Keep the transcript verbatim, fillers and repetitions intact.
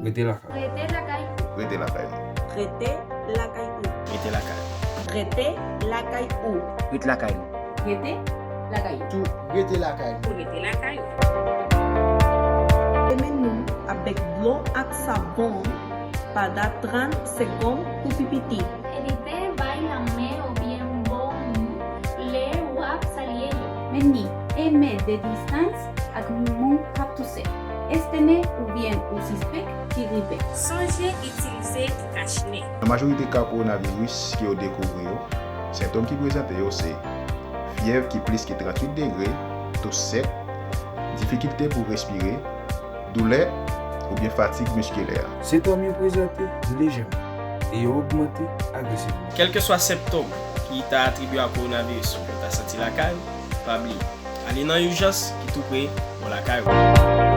Rete lakay. Rete lakay ou. Rete lakay ou. Rete lakay ou. Rete lakay ou. Rete lakay ou. Rete lakay ou. Tou rete lakay ou. Rete lakay ou. Lave men nou avèk dlo ak savon pandan trant segonn pou pi piti. Evite bay lanmen oubyen bo moun lè w ap salye yo. Mentni en mèt de distans ak moun k ap touse, estene oubyen ou sispèk ki gripe. Sonje itilize kachnen. Nan majorite ka kowonaviris ke yo dekouvri yo, sentòm ki prezante yo se fyèv ki plis ke tranntuit degre, tou sèk, difikilte pou respire, doulè, oubyen fatig miskilè. Sentòm yo prezante lejèman e yo ogmante agresivman. Kèlkeswa sentòm ki ta atribye a kowonaviris ou ta santi lakay ou, pa bliye, ale nan ijans ki tou pre bò lakay ou.